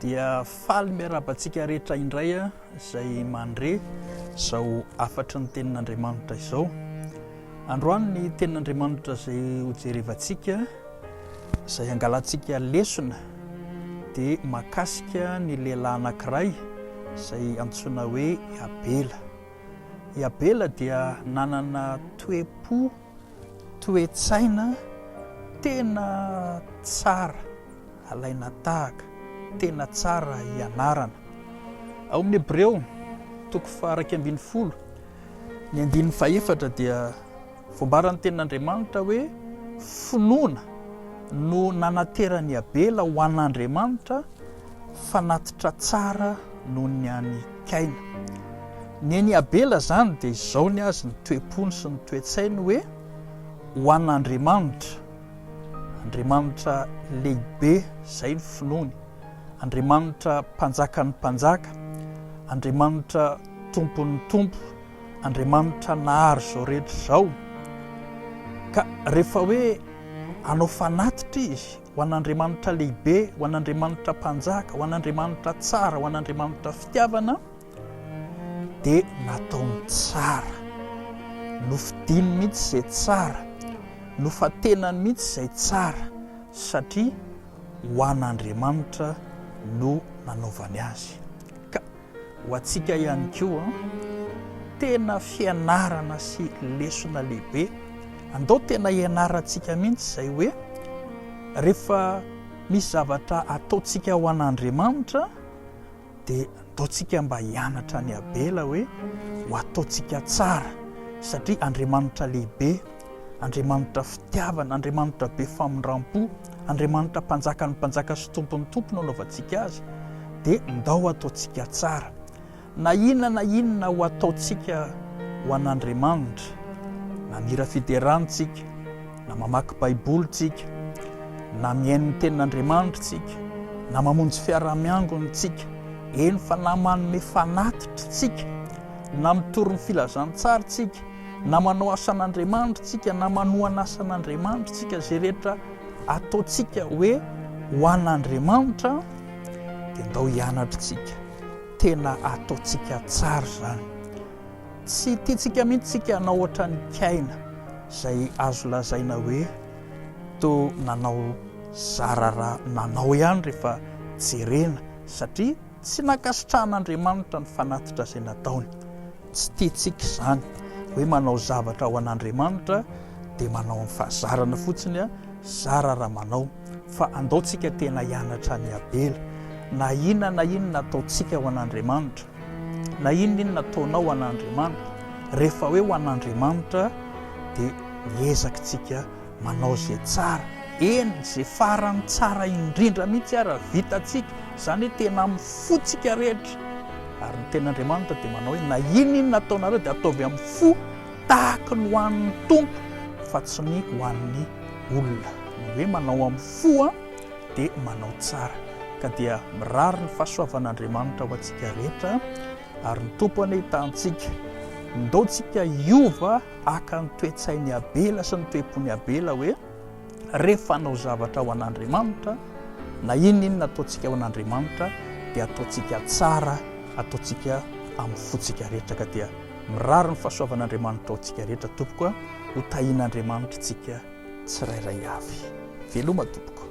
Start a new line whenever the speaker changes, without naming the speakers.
Dia faly miarahaba antsika rehetra indray izay mandre izao hafatry ny tenin'Andriamanitra izao. Androany ny tenin'Andriamanitra izay hojerevantsika, izay hangalantsika lesona dia mahakasika ny lehilahy anankiray izay antsoina hoe Abela. I Abela dia nanana toe-po, toe-tsaina tena tsara alaina tahaka, tena tsara ianarana. Ao amin'ny Hebreo, toko faha-11, ny andininy fahefatra dia Voambaran'ny Tenin'Andriamanitra hoe finoana no nanateran'i Abela ho an'Andriamanitra fanatitra tsara noho ny an'i Kaina. Ny an'i Abela izany dia izao ny azy ny toe-pony sy ny toe-tsainy hoe ho an'Andriamanitra, Andriamanitra lehibe izay ny finoany, Andriamanitra mpanjakan'ny mpanjaka, Andriamanitra tompon'ny tompo, Andriamanitra nahary izao rehetra izao, ka rehefa hoe hanao fanatitra izy ho an'Andriamanitra lehibe, ho an'Andriamanitra mpanjaka, ho an'Andriamanitra tsara, ho an'Andriamanitra fitiavana, dia nataony tsara. Nofidiny mihitsy izay tsara, nofantenany mihitsy izay tsara, satria ho an'Andriamanitra no nanaovany azy. Ka Ho antsika ihany koa, tena fianarana sy lesona lehibe. Andao tena hianarantsika mihitsy izay hoe rehefa misy zavatra ataontsika ho an'Andriamanitra dia andaontsika mba hianatra an'i Abela hoe ho ataontsika tsara satria Andriamanitra lehibe, Andriamanitra fitiavana, Andriamanitra be famindram-po, Andriamanitra Mpanjakan'ny mpanjaka sy Tompon'ny tompo no anaovantsika azy, dia ndao ataontsika tsara. Na inona na inona ho ataontsika ho an'Andriamanitra, na mihira fiderana tsika, na mamaky Baiboly tsika, na mihaino ny Tenin'Andriamanitra tsika, na mamonjy fiaraha-miangona tsika, eny fa na manome fanatitra tsika, na mitory ny filazantsara tsika, na manao asan'Andriamanitra tsika, na manohana asan'Andriamanitra tsika, izay rehetra ataontsika hoe ho an'Andriamanitra, dia ndao hianatra tsika. Tena ataontsika tsara izany. Tsy tiantsika mihitsy tsika hanao ohatran'i Kaina, izay azo lazaina hoe toa nanao zara raha nanao ihany rehefa jerena, satria tsy nankasitrahan'Andriamanitra ny fanatitra izay nataony. Tsy tiantsika izany hoe manao zavatra ho an'Andriamanitra dia manao amin'ny fahazarana fotsiny, zara raha manao. Fa andao tsika tena hianatra an'i Abela. Na inona na inona ataontsika ho an'Andriamanitra, na inona inona ataonao ho an'Andriamanitra, rehefa hoe ho an'Andriamanitra dia miezaka tsika manao izay tsara, eny izay farany tsara indrindra mihitsy ara vitantsika, izany hoe tena amin'ny fontsika rehetra. Ary ny tenin'Andriamanitra dia manao hoe na inona inona ataonareo dia ataovy amin'ny fo tahaky ny ho an'ny Tompo fa tsy ny ho an'ny olona. Ny hoe manao amin'ny fo dia manao tsara. Ka dia mirary ny fahasoavan'Andriamanitra ho antsika rehetra ary ny Tompo anie hitahantsika. Ndao tsika hiova haka ny toe-tsain'i Abela sy ny toe-pon'i Abela hoe rehefa hanao zavatra ho an'Andriamanitra, na inona inona ataontsika ho an'Andriamanitra dia ataontsika tsara, ataontsika amin'ny fontsika rehetra. Ka dia mirary ny fahasoavan'Andriamanitra ho antsika rehetra tompoko a, ho tahian'Andriamanitra tsika tsirairay avy. Veloma tompoko.